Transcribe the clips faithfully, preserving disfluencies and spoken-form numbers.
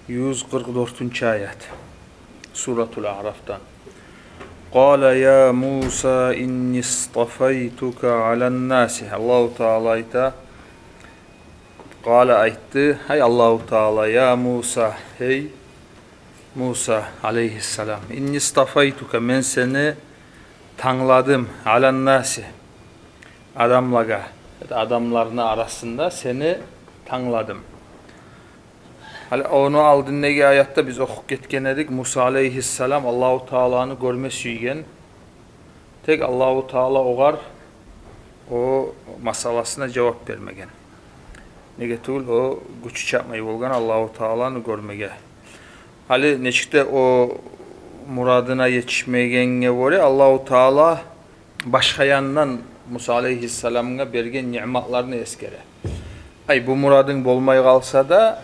Юз къыркъ дёртюнчю аят. Суратул Аърафдан. «Къала я Муса инни стафайтука алан-наси». Аллагьу Таала айта, къала айтды, гьей Аллагьу Таала, я Муса, гьей Муса алейгьиссалам, инни стафайтука, мен сени тангладым, алан-наси, адамлагъа, адамланы арасында сени тангладым. Гьали ону алдындагъы аятда биз охуп гетген эдик, Муса алейгьиссалам Аллагьу Тааланы гёрме сюйген. Тек Аллагьу Таала огъар о масъаласына жавап бермеген. Неге тюгюл, о гючю чатмай болгъан Аллагьу Тааланы гёрмеге. Гьали нечик де о мурадына етишмегенге гёре Аллагьу Таала башгъа яндан Муса алейгьиссаламгъа берген ниъматланы эсгере. Ай, бу мурадынг болмай къалса да,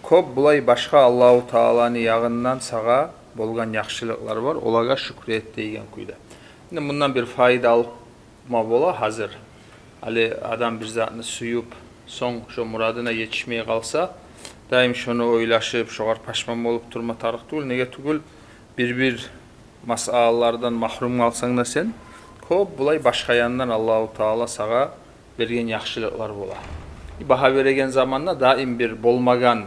кёп булай башгъа Аллагьу Тааланы ягъындан сагъа болгъан яхшылыкълар бар, олагъа шюкюр эт деген кюйде. Энди мундан бир пайда алма бола гьазир. Гьали адам бир затны сююп, сонг шо мурадына етишмей къалса, дайым шону ойлашып, шогъар пашман болуп турма тарыкъ тюгюл. Неге тюгюл, бир-бир масъалалардан магьрюм къалсанг да сен, кёп булай башгъа яндан Аллагьу Таала сагъа берген яхшылыкълар бола. Багьа береген заманда дайым бир болмагъан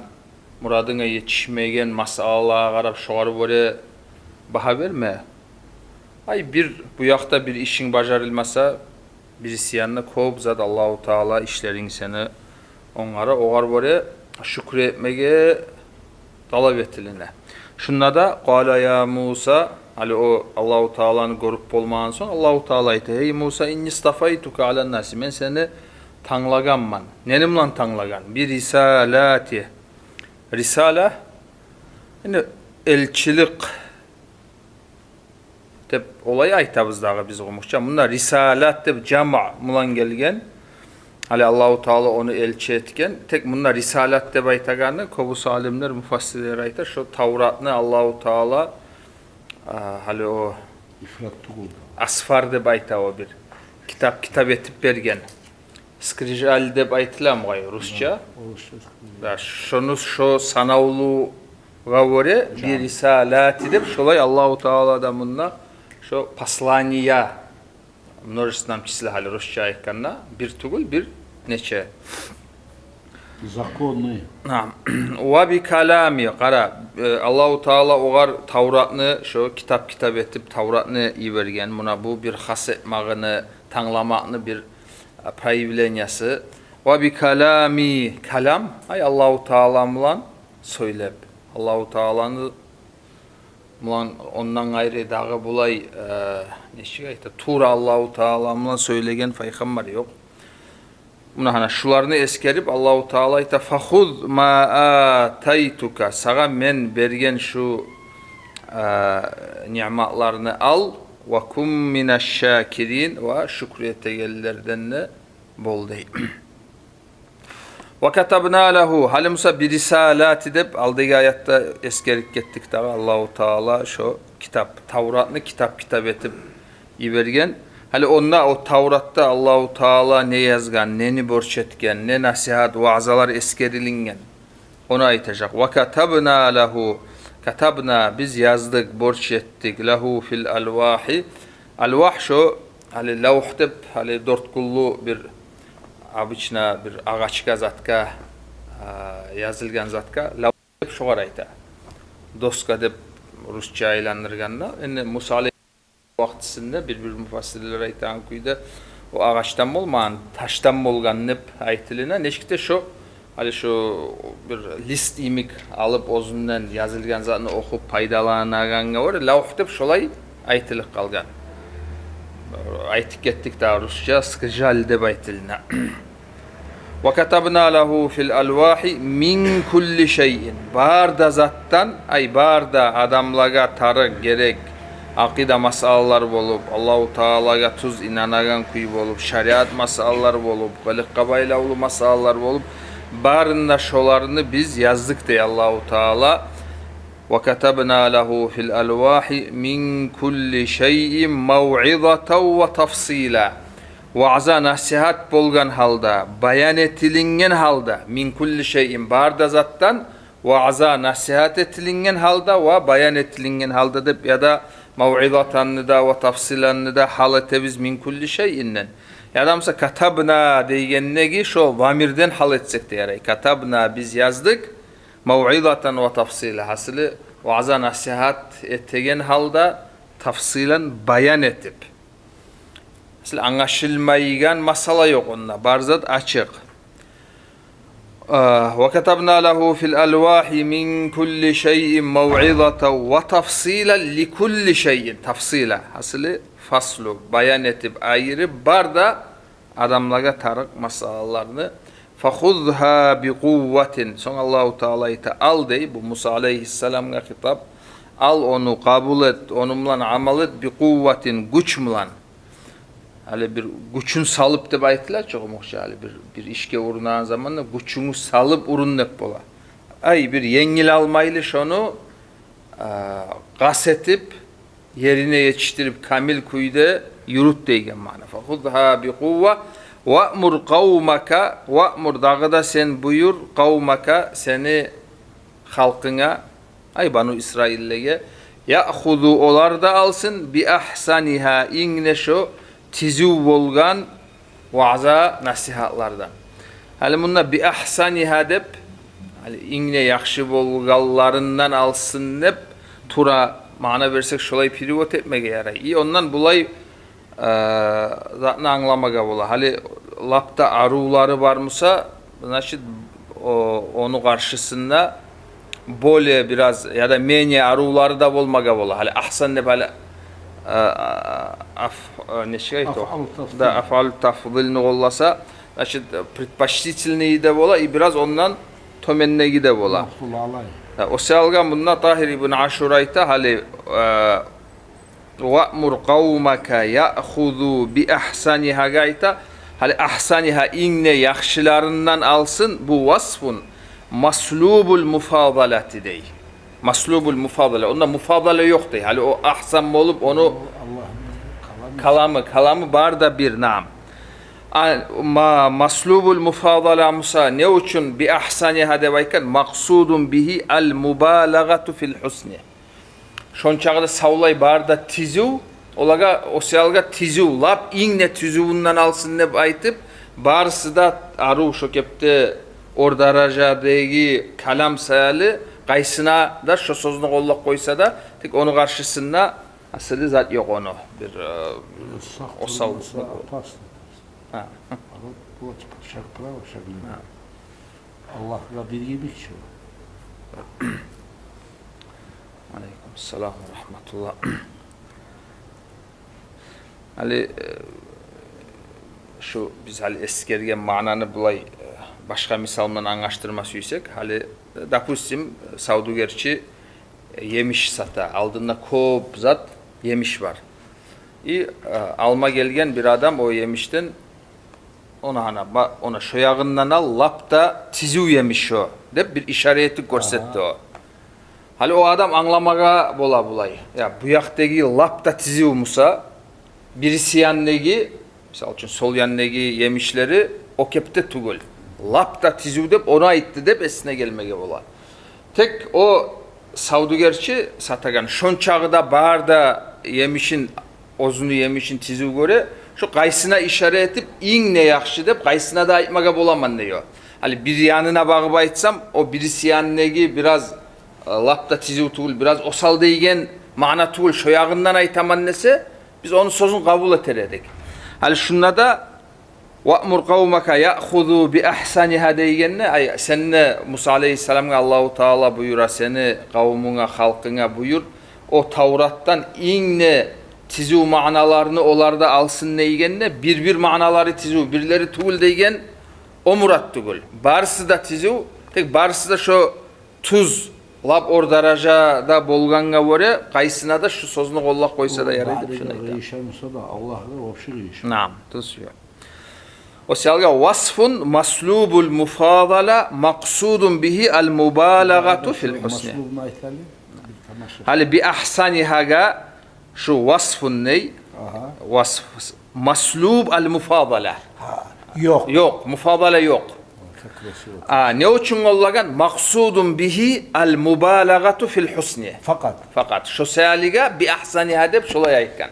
мурадынга етишмеген масъалалагъа къарап, шогъар гёре багьа берме. Ай, бир бу якъда бир ишинг бажарылмаса, бириси янда кёп зат Аллагьу Таала ишлеринг сени онгарар, огъар гёре шюкюр этмеге талап этилине. Шунда да, къала я Муса, гьали о Аллагьу Тааланы гёрюп болмагъан сонг, Аллагьу Таала айта, гьей Муса, инни стафайтука алан-наси, мен сени танглагъанман. Нени булан танглагъан? Бир рисалати. Рисала, яни элчилик деп олай айтабыз дагъы биз къумукъча. Мунда рисалат деп жамъ булан гелген. Гьали Аллагьу Таала ону элчи этген. Тек мунда рисалат деп айтагъаны, кёбюсю алимлер, муфассирлер айта, шо Тавратны Аллагьу Таала, а, гьали о ифрат тюгюл, асфар деп айта, о бир китап, китап этип берген. Скрижаль деп айтыламы къой русча? Орусча скрижаль. Да, шону шо санавлугъа гёре, бир рисалати деп, шолай Аллагьу Таала да мунда шо послания, множественном числе, гьали русча айтгъанда, бир тюгюл, бир нече. Законный. Наам. Ва би калами, къара, э, Аллагьу Таала огъар Тавратны, шо китап-китап этип Тавратны йиберген. Муна бу бир хас этмагъыны, тангламакъны бир, э, проявлениясы. Ва би калами, калам, ай, Аллагьу Таала булан сёйлеп. Аллагьу Тааланы булан, ондан къайры дагъы булай, э, нечик айта, тувра Аллагьу Таала булан сёйлеген пайхаммар ёкъ. Муна гьана шуланы эсгерип, Аллагьу Таала айта, фахуз ма атайтука, сагъа мен берген шу, э, ниъматланы ал, ва кун минаш-шакирин, ва шюкюр этегенлерден де бол, дей. Ва катабна лагьу, гьали буса бир рисалати деп алдагъы аятда эсгерип гетдик дагъы, Аллагьу Таала шо китап, Тавратны китап-китап этип йиберген. Гьали онда, о Тавратда Аллагьу Таала не язгъан, нени борч этген, не насигьат, ваъзалар эсгерилинген, ону айтажакъ. Ва катабна лагьу, катабна, биз яздыкъ, борч этдик, лагьу фил алвагьи. Алвагь шо, гьали лавгь деп, гьали дёрт къоллу бир, обычно бир агъачгъа, затгъа, а, язылгъан затгъа лавгь деп шогъар айта. Доска деп русча айландыргъанда, энни Муса алей- вакътисинде бир-бир муфассирлер айтагъан кюйде, о агъачдан болмагъан, ташдан болгъан деп айтылына. Нечик де шо, гьали шо бир лист йимик алып, оьзюнден язылгъан затны охуп пайдаланагъангъа гёре, лавгь деп шолай айтылып къалгъан. Айтып гетдик дагъы, русча скрижаль деп айтылына. Ва катабна лагьу фил алвагьи мин кулли шайин. Бар да затдан, ай, бар да адамлагъа тарыкъ, герек, акъида масъалалар болуп, Аллагьу Таалагъа тюз инанагъан кюй болуп, шариат масъалалар болуп, къылыкъгъа байлавлу масъалалар болуп, барын да шоланы биз яздыкъ, дей Аллагьу Таала. Ва катабна лагьу фил алвагьи мин кулли шайин мавъизатан ва тафсила. Ваъза, насигьат болгъан гьалда, баян этилинген гьалда, мин кулли шайин, бар да затдан, Ваъза, насигьат этилинген гьалда ва баян этилинген гьалда деп, яда мавъизатанны да ва тафсиланны да гьал этебиз мин кулли шайъинден. Яда буса катабна дегендеги шо замирден гьал этсек де ярай. Катабна, биз яздыкъ, мавъизатан ва тафсила. Гьасили, ваъза, насигьат этеген гьалда тафсилан баян этип. Масала, англашылмайгъан масъала ёкъ онда, бар зат ачыкъ. А, ва катабна лагьу фил алвагьи мин кулли шайъин мавъизатан ва тафсилан ли кулли шайъин. Тафсила. Гьасили, фаслу, баян этип, айырып, бар да адамлагъа тарыкъ масъалаланы. Фахузгьа би къувватин. Сонг Аллагьу Таала айта: «Ал», — дей, бу Муса алейгьиссаламгъа хитап. «Ал ону, къабул эт, ону булан амал эт, би къувватин, гюч булан». Гьали бир гючюн салып деп айтыла чы, къумукъча, гьали бир, бир ишге урунагъан заманда гючюнгню салып урун деп бола. Ай, бир енгил алмайлы шону, а, къаст этип, ерине етишдирип, камил кюйде юрют деген маъна. Фахузгьа би къувва ваъмур къавмака, ваъмур, дагъы да сен буюр, къавмака, сени халкъынга, ай, Бану Исраиллеге, яъхузу, олар да алсын, би агьсанигьа, инг де шо тизив болгъан ваъза-насигьатлардан. Гьали мунда би агьсанигьа деп, гьали инг де яхшы болгъанларындан алсын деп тура маъна берсек, шолай перевод этмеге ярай. И ондан булай, э, затны англамагъа бола. Гьали лап да арувлары бар буса, значит, о, ону къаршысында более бираз яда менее арувлары да болмагъа бола. Гьали агьсан деп, гьали, э, аф-, э, нечик айта о? Афъалу тафзил. Да, афъалу тафзилни къолласа, значит, предпочтительный де бола, и бираз ондан тёмендеги де бола. Махсул алай. Да, о саялгъа мунда Тагьир ибн Ашур айта, гьали, э, «Ваъмур къавмака яъхузу би агьсанигьа»гъа айта. Гьали агьсанигьа, инг де яхшыларындан алсын, бу васфун маслубул муфадалати дей. Маслубул муфадала. Онда муфадала ёкъ дей. Гьали о агьсан болуп, ону Аллагьны каламы, каламы бар да бир, наам. А, ма-, маслубул муфадала буса, не учун би агьсанигьа деп айтгъан? Макъсудун бигьи ал мубалагъату фил гьусни. Шончакъы да савлай, бары да тизив, олагъа, о саялгъа тизив, лап инг де тизивюнден алсын деп айтып, барысы да арув, шо кепде ор даражадагъы калам саялы, къайсына да шо сёзню къоллап къойса да, тек ону къаршысында асылы зат ёкъ ону. Бир, э, сакъ осал турмаса, опасно. Гьа. Адам плоть шаг вправо, шаг влево. Гьа. Аллагьгъа бир йимик чи. Алейкум салам ва рагьматуллагь. Гьали, э, шу биз гьали эсгерген маънаны булай, э, башгъа мисал булан англашдырма сюйсек, гьали, э, допустим, савдюгерчи, э, емиш сата, алдында кёп зат, емиш бар. И, э, алма гелген бир адам о емишден, ону гьана, ба-, ону шо ягъындан ал, лап да тизив емиш шо, деп бир ишара этип гёрсетди о. Гьали о адам англамагъа бола булай. Я, бу якъдагъы лап да тизив буса, бириси яндагъы, мисал учун, сол яндагъы емишлери о кепде тюгюл. Лап да тизив деп ону айтды деп эсине гелмеге бола. Тек о савдюгерчи сатагъан шончакъы да бары да емишин, оьзюню емишин тизив гёре, шо къайсына ишара этип, инг де яхшы деп, къайсына да айтмагъа боламан дей о. Гьали бир янына багъып айтсам, о бириси янындагъы бираз, э, лап да тизив тюгюл, бираз осал деген маъна тюгюл, шо ягъындан айтаман десе, биз ону сёзюн къабул этер эдик. Гьали шунда да «Ваъмур къавмака яъхузу би агьсанигьа» дегенде, ай, сен де, Муса алейгьиссаламгъа Аллагьу Таала буюра, сени къавмунга, халкъынга буюр, о Тавратдан инг де тизив маъналарыны олар да алсын дегенде, бир-бир маъналары тизив, бирлери тюгюл деген о мурат тюгюл. Барысы да тизив, тек барысы да шо тюз, лап ор даражада болгъангъа гёре, къайсына да шу сёзню къоллап къойса да ярай деп шуну айта. Бары да къыйышамса да, Аллагьгъа вообще къыйышам. Наам, тюз шу. О саялгъа васфун маслубул муфадала макъсудун бигьи ал мубалагъату фил гьусни. Маслубну айталы. Бир тамаша. Гьали би агьсанигьагъа шу васфун дей. Агьа. Васф, маслуб ал муфадала. Гьа, ёкъ. Ёкъ, муфадала ёкъ. Как раз вот. А, не учун къоллагъан? Макъсудун бигьи ал-мубалагъату фил хусни. Факъат. Факъат. Шо саялыгъа би ахсанигьа деп шолай айтгъан.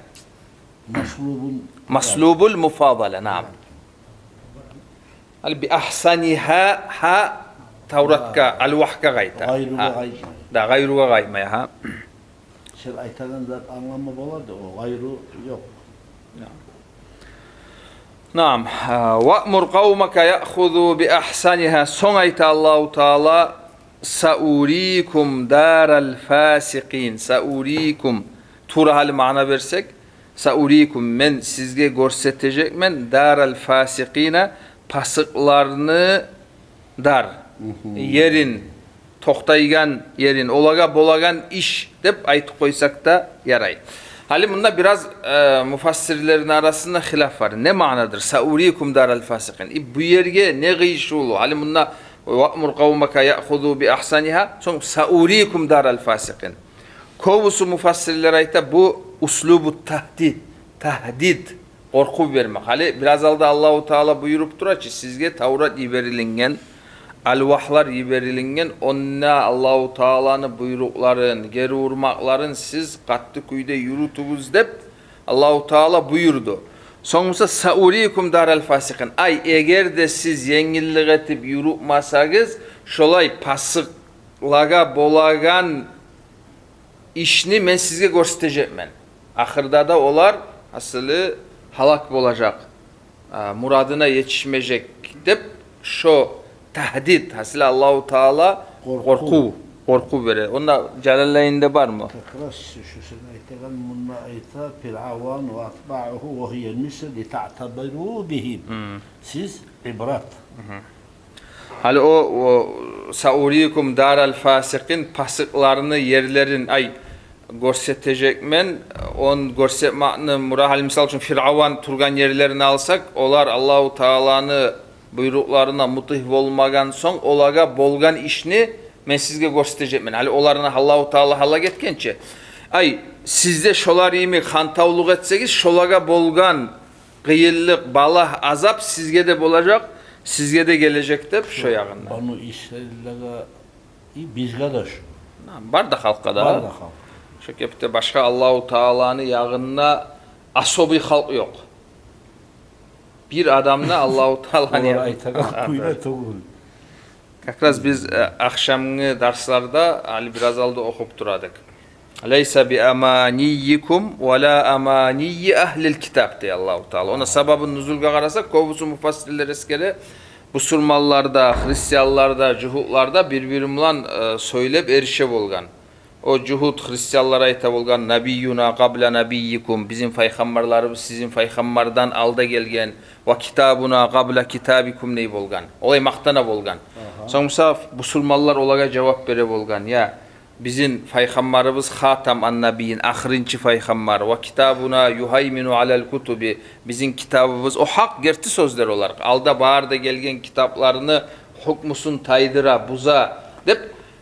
Маслубун. Маслубул муфадала, наам. Гьали би ахсанигьа, гьа, Тавратгъа, алвагьгъа къайта. Гъайругъа къайтмай. Да, гъайругъа къайтмай, гьа. Сен айтагъан зат англама бола да, о гъайру ёкъ. Наам. Наам. А, «Ваъмур къавмака яъхузу би ахсанигьа». Сонг айта Аллагьу Таала: «Саурикум дарал фасикъин». Саурикум. Тувра гьали маъна берсек, «Саурикум», мен сизге гёрсетежекмен, «дарал фасикъина», пасыкъланы дар, ерин, токътайгъан ерин, олагъа болагъан иш деп айтып къойсакъ да ярай. Гьали мунда бираз, э, муфассирлени арасында хилаф бар. Не маънадыр? «Саурикум дарал фасикъин». И бу ерге не къыйышывлу? Гьали мунда «Ваъмур къавмака яъхузу би ахсанигьа», сонг «Саурикум дарал фасикъин». Кёбюсю муфассирлер айта, бу услубу тагьдид, тагьдид, къоркъув бермек. Гьали бираз алда Аллагьу Таала буюруп тура чы, сизге Таврат йиберилинген, алвагьлар йиберилинген, онда Аллагьу Тааланы буйрукъларын, гери урмакъларын сиз къатты кюйде юрютюгюз деп Аллагьу Таала буюрду. Сонг буса «Саурикум дарал фасикъин». Ай, эгер де сиз енгиллик этип юрютмесегиз, шолай пасыкълагъа болагъан ишни мен сизге гёрсетежекмен. Ахырда да олар асылы гьалак болажакъ, а, мурадына етишмежек деп, шо тагьдид, асылы Аллагьу Таала къоркъув, къоркъув бере. Онда Жалалайнде бармы? Как раз шу сен айтагъан, мунда айта: «Фиръаван ва атбаъугьу ва гьия миср ли таътабиру бигьим». Сиз ибрат. Гьали о, о, «Саурикум дарал фасикъин», пасыкъланы ерлерин, ай, гёрсетежекмен, он гёрсетмекни мура-, гьали мисал учун Фиръаван тургъан ерлерин алсакъ, олар Аллагьу Тааланы буйрукъларына мутигь болмагъан сонг, олагъа болгъан ишни мен сизге гёрсетежекмен. Гьали оланы Аллагьу Таала гьалак этген чи. Ай, сиз де шолар йимик хантавлукъ этсегиз, шолагъа болгъан къыйынлыкъ, балагь, азап сизге де болажакъ, сизге де гележек деп, шо ягъында. Бану Исраиллагъа, и бизге де шу. Бар да халкъгъа да. Бар да халкъ. Шо кепде башгъа Аллагьу Тааланы ягъында особый халкъ ёкъ. Бир адам да Аллагьу Тааланы ягъында. Олар айтагъан кюйде тюгюл. Как раз биз, э, ахшамгъы дарсларда гьали бираз алда охуп турадыкъ. «Лайса би аманийикум ва ла аманийи агьлил китаб», – дей Аллагьу Таала. Она сабабун нузулгъа къарасакъ, кёбюсю муфассирлер эсгере, бусурманлар да, христианлар да, жугьутлар да бир-бири булан, э, сёйлеп эрише болгъан. О жугьут, христианлар айта болгъан: «Набиюна къабла набийикум», бизин пайхаммарларыбыз сизин пайхаммардан алда гелген, «ва китабуна къабла китабикум» дей болгъан. Олай макътана болгъан. Сонг буса бусурманлар олагъа жавап бере болгъан: «Я, бизин пайхаммарыбыз хатам ан-набийин, ахырынчы пайхаммар, ва китабуна югьаймину алал кутуби, бизин китабыбыз», о гьакъ, герти сёзлер олар. Алда бары да гелген китапланы гьукмусун тайдыра, буза деп,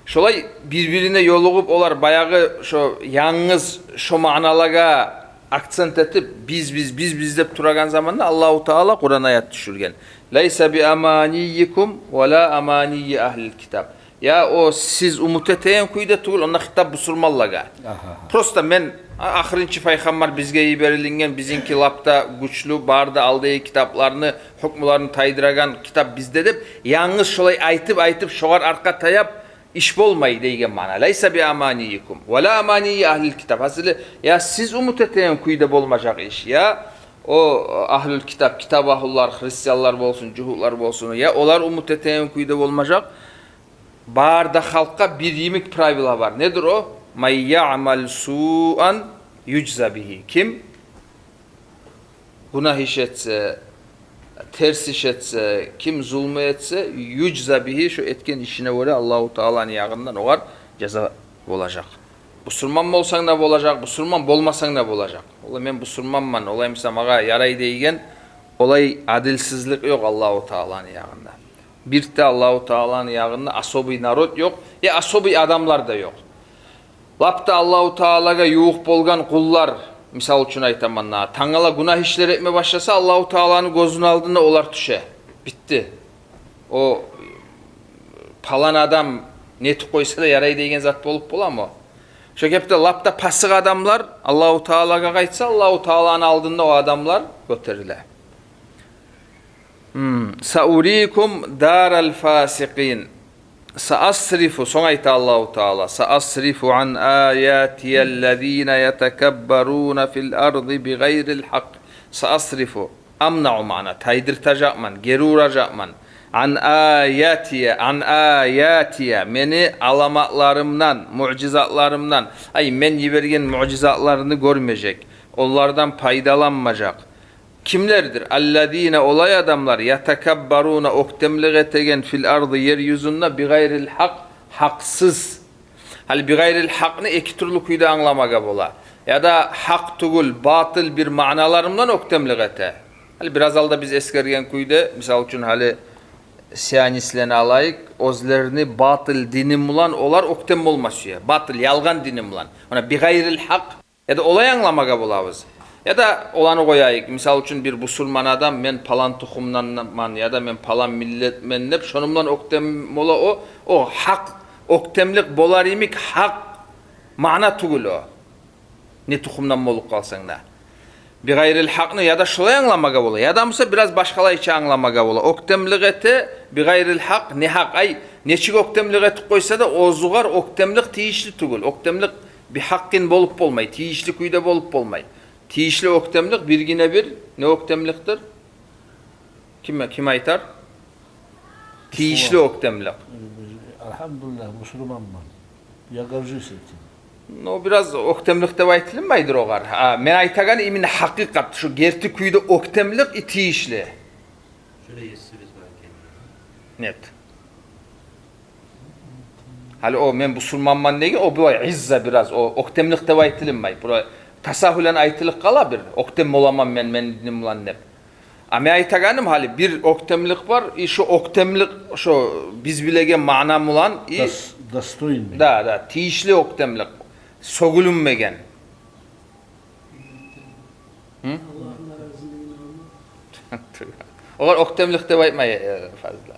шолай бир-бирине ёлугъуп, олар баягъы шо янгыз шо маъналагъа акцент этип, биз, биз, биз, биз деп турагъан заманда Аллагьу Таала Къуран аят тюшюрген: «Лайса би аманийикум ва ла аманийи агьлил китаб». Я о сиз умут этеген кюйде тюгюл, онда хитап бусурманлагъа. Просто мен, а, ахырынчы пайхаммар бизге йиберилинген, бизинки лап да гючлю, бары да алдагъы китапланы гьукмуларын тайдырагъан китап бизде деп, янгыз шолай айтып-айтып, шогъар аркъа таяп иш болмай деген маъна. «Лайса би аманийикум ва ла аманийи агьлил китаб». Гьасили, я сиз умут этеген кюйде болмажакъ иш, я о агьлул китаб, китап агьлулар, христианлар болсун, жугьутлар болсун, я олар умут этеген кюйде болмажакъ. Бары да халкъгъа бир йимик правила бар. Недир о? «Ман яъмал суан южза бигьи». Ким гюнагь иш этсе, терс иш этсе, ким зулму этсе, южза бигьи, шо этген ишине гёре Аллагьу Тааланы ягъындан огъар жаза болажакъ. Бусурман болсанг да болажакъ, бусурман болмасанг да болажакъ. Олай, мен бусурманман, олай буса магъа ярай деген, олай адилсизлик ёкъ Аллагьу Тааланы ягъында. Бир де Аллагьу Тааланы ягъында особый народ ёкъ, я особый адамлар да ёкъ. Лап да Аллагьу Таалагъа ювукъ болгъан къуллар, мисал учун айтаман, тангала гюнагь ишлер этме башласа, Аллагьу Тааланы гёзюню алдына олар тюше. Битди. О палан адам нетип къойса да ярай деген зат болуп боламы о? Шо кепде лап да пасыкъ адамлар Аллагьу Таалагъа къайтса, Аллагьу Тааланы алдында о адамлар гётериле. Гьм. Саурикум дарал фасикъин. Саасрифу, сонг айта Аллагьу Таала: «Саасрифу ан аятияллазина ятакаббаруна фил арди бигъайрил хакъ». Саасрифу, амнау маъна, тайдыртажакъман, гери уражакъман. Ан аятия, ан аятия, мени аламатларымдан, муъжизатларымдан, ай, мен йиберген муъжизатларны гёрмежек, олардан пайдаланмажакъ. Кимлердир? Аллазина, олай адамлар, ятакаббаруна, оьктемлик этеген, фил арди, ер юзюнде, бигъайрил хакъ, гьакъсыз. Гьали бигъайрил хакъны эки тюрлю кюйде англамагъа бола. Яда гьакъ тюгюл, батыл бир маъналарындан оьктемлик эте. Гьали бираз алда биз эсгерген кюйде, мисал учун, гьали сионистлени алайыкъ, оьзлерини батыл дини булан олар оьктем болма сюе. Батыл, ялгъан дини булан. Она бигъайрил хакъ. Яда олай англамагъа болабыз. Яда оланы къояйыкъ. Мисал учун, бир бусурман адам: «Мен палан тухумданман» яда «Мен палан миллетмен» деп, шону булан оьктем бола о. О гьакъ, оьктемлик болар йимик гьакъ маъна тюгюл о. Не тухумдан болуп къалсанг да. Бигъайрил хакъны яда шолай англамагъа бола, яда буса бираз башгъалайча англамагъа бола. Оьктемлик эте бигъайрил хакъ, негьакъ. Ай, нечик оьктемлик этип къойса да, оьзюгер оьктемлик тийишли тюгюл. Оьктемлик бигьакъкъин болуп болмай, тийишли кюйде болуп болмай. Тийишли оьктемлик биргине-бир не оьктемликдир? Ким, ким айтар? Тийишли оьктемлик. Альхамдулиллах, бусурманман. Я горжусь этим. Ну, бираз оьктемлик деп айтылынмайдыр огъар. А, мен айтагъан именно гьакъыкъат, шу герти кюйде оьктемлик и тийишли. Шолай эсибиз бар экен. Нет. Гьали о «мен бусурманман» деген, о булай изза бираз, о оьктемлик деп айтылынмай. Булай тасагьулан айтылып къала бир, «оьктем боламан мен, мен диним булан» деп. А мен айтагъаным, гьали бир оьктемлик бар, и шо оьктемлик, шо биз билеген маъна булан, и дос-, достойный. Да, да, тийишли оьктемлик, сёгюлюнмеген. Гьм? Огъар оьктемлик деп айтмай, э, Фазла.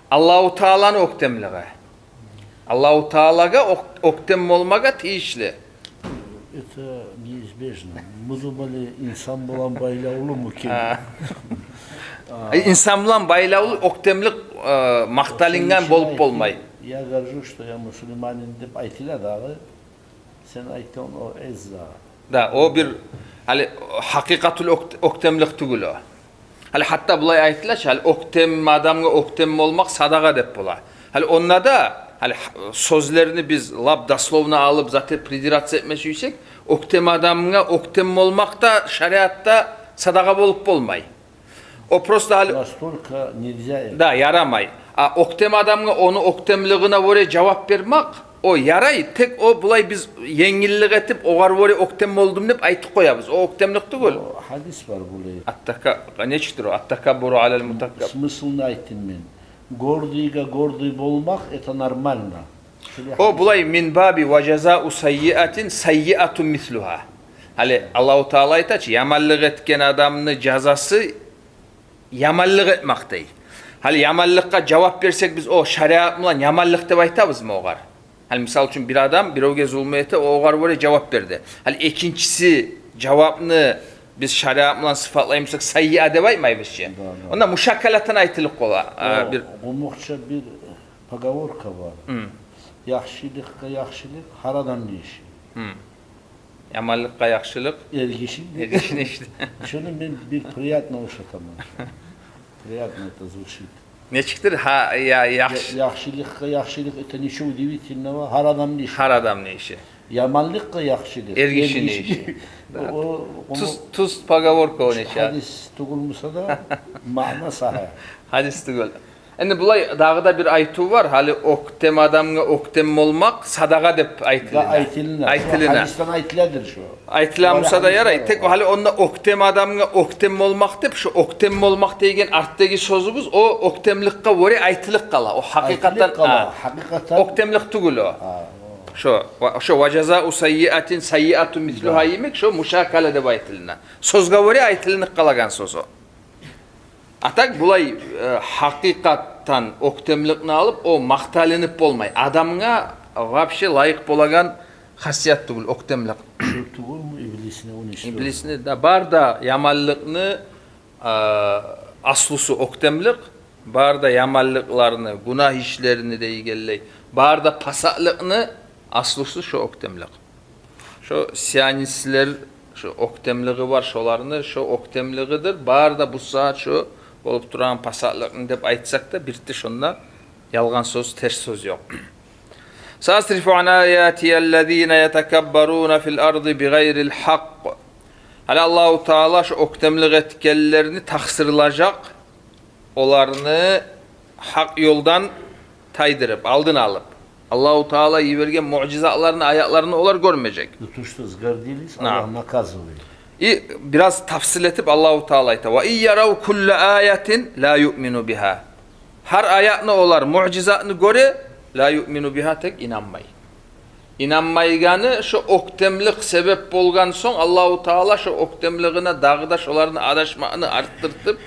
Аллагьу Тааланы оьктемлиги. Аллагьу Таалагъа оьк-, оьктем болмагъа тийишли. Это неизбежно. Мы думали, инсан булан байлавлуму экен? А. А. Э, инсан булан байлавлу оьктемлик, э, макъталынгъан болуп болмай. Я горжусь, что я мусульманин деп айтыла дагъы. Сен айтгъан о изза. Да, о бир, гьали, гьакъыкъатул оьк-, оьктемлик тюгюл о. Гьали гьатта булай айтыла чы, гьали оьктем адамгъа оьктем болмакъ садагъа деп бола. Гьали онда да, гьали х-, сёзлерини биз лап дословно алып, зате придираться этме сюйсек, оьктем адамгъа оьктем болмакъ да шариатда садагъа болуп болмай. О просто гьали... Настолько нельзя это. Да, ярамай. А оьктем адамгъа ону оьктемлигине гёре жавап бермек, о ярай, тек о булай биз енгиллик этип, огъар гёре оьктем болдум деп айтып къоябыз. О оьктемлик тюгюл. О гьадис бар булай. Аттака-, нечикдир о? Аттакаббуру алал мутакаббир. Смыслны айтдым мен. Гордыйгъа гордый болмакъ, это нормально. О булай, мин баби ва жазау саййиатин саййиатун мислугьа. Гьали Аллагьу Таала айта чы, яманлыкъ этген адамны жазасы яманлыкъ этмек дей. Гьали яманлыкъгъа жавап берсек биз, о шариат булан яманлыкъ деп айтабызмы огъар? Гьали мисал учун бир адам биревге зулму эте, о огъар гёре жавап берди. Гьали экинчиси жавапны биз шариат булан сыфатлаймысакъ, саййиа деп айтмайбыз чы. Да, да. Онда мушаккалатан айтылып къала. О, бир къумукъча бир поговорка бар. Гьм. Яхшылыкъгъа яхшылыкъ — гьар адамны иши. Гьм. Яманлыкъгъа яхшылыкъ — эргишини, эргишини иши. Шону мен бир приятно ушатаман. Приятно это звучит. Нечикдир? Гьа, я, яхш-, я-, яхшылыкъгъа яхшылыкъ — это ничего удивительного, гьар адамны иши. Гьар адамны иши. Яманлыкъгъа яхшылыкъ — эргишини иши. Да. О, о, тюз, тюз поговорка о, нече. Гьадис тюгюл буса да, маъна сагьа. Гьадис тюгюл. Энди булай дагъы да бир айтыв бар. Гьали оьктем адамгъа оьктем болмакъ садагъа деп айтылына. Да, айтылына. Айтылына. Шо гьадисден айтыладыр шо. Айтыла буса да ярай. Тек гьали онда оьктем адамгъа оьктем болмакъ деп, шо оьктем болмакъ деген артдагъы сёзюбюз, о оьктемликге гёре айтылып къала. О гьакъыкъатдан, айтылып къала, а, гьакъыкъатдан оьктемлик тюгюл о. А, о. Шо, ва, шо ва жазау саййиатин саййиатун мислугьа йимик, шо мушаккала деп айтылына. Сёзге гёре айтылынып къалагъан сёз о. А так булай, э, гьакъыкъат тан оьктемликни алып, о макъталынып болмай. Адамгъа вообще лайыкъ болагъан хасият тюгюл оьктемлик. Шо тюгюлмю иблисни ону иши? Иблисни да бар да яманлыкъны, а, аслусу оьктемлик, бар да яманлыкъларны, гюнагь ишлерини дейгенлей, бар да пасатлыкъны аслусу шо оьктемлик. Шо сионистлер, шо оьктемлиги бар шоланы, шо оьктемлигидир. Бар да бу сагьат шо болуп турагъан пасатлыкъны деп айтсакъ да, бирти шонда ялгъан сёз, терс сёз ёкъ. Саасрифу ан аятияллазина ятакаббаруна фил арди бигъайрил хакъ. Гьали Аллагьу Таала шо оьктемлик этгенлерни такъсырлажакъ, оланы гьакъ ёлдан тайдырып, алдын алып. Аллагьу Таала йиберген муъжизатларны, аятларны олар гёрмежек. За то, что сгордились, Аллах наказывает. И бираз тафсил этип Аллагьу Таала айта: «Ва ин ярав кулла аятин ла юъмину бигьа». Гьар аятны олар, муъжизатны гёре, ла юъмину бигьа, тек инанмай. Инанмайгъаны шо оьктемлик себеп болгъан сонг, Аллагьу Таала шо оьктемлигине дагъы да шоланы адашмакъны артдыртып,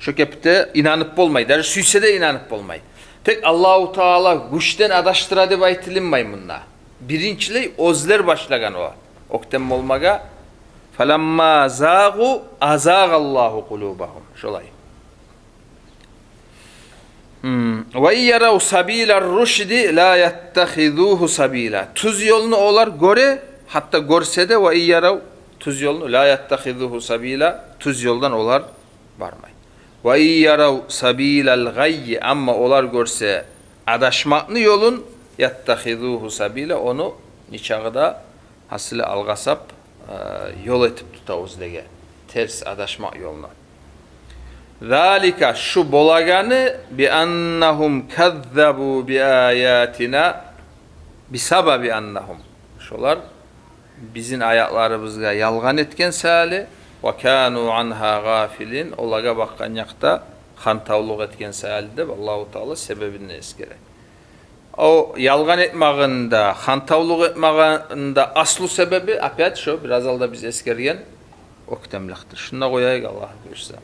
шо кепде инанып болмай. Даже сюйсе де инанып болмай. Тек Аллагьу Таала гючден адашдыра деп айтылынмай мунда. Биринчилей оьзлер башлагъан о оьктем болмагъа. «Фаламма загъу азагъаллагьу къулубагьум». Шолай. Гьм. «Ва ин ярав сабилар рушди ла яттахизугьу сабила». Тюз ёлну олар гёре, гьатта гёрсе де, ва ин ярав, тюз ёлну, ла яттахизугьу сабила, тюз ёлдан олар бармай. «Ва ин ярав сабилал гъаййи», амма олар гёрсе адашмакъны ёлун, яттахизугьу сабила, ону нечакъы да гьасили алгъасап, э, ёл этип тута оьзлеге, терс адашмакъ ёлну. «Залика», шу болагъаны, «би аннагьум каззабу би аятина», бисабаби аннагьум. Шолар бизин аятларыбызгъа ялгъан этген саялы, «ва кану ангьа гъафилин», олагъа бакъгъан якъда хантавлукъ этген саялы деп Аллагьу Таала себебин эсгере. О ялгъан этмагъында, хантавлукъ этмагъында аслу себеби, опять, шо бираз алда биз эсгерген оьктемликдир. Шунда къояйыкъ, Аллагь буюрса.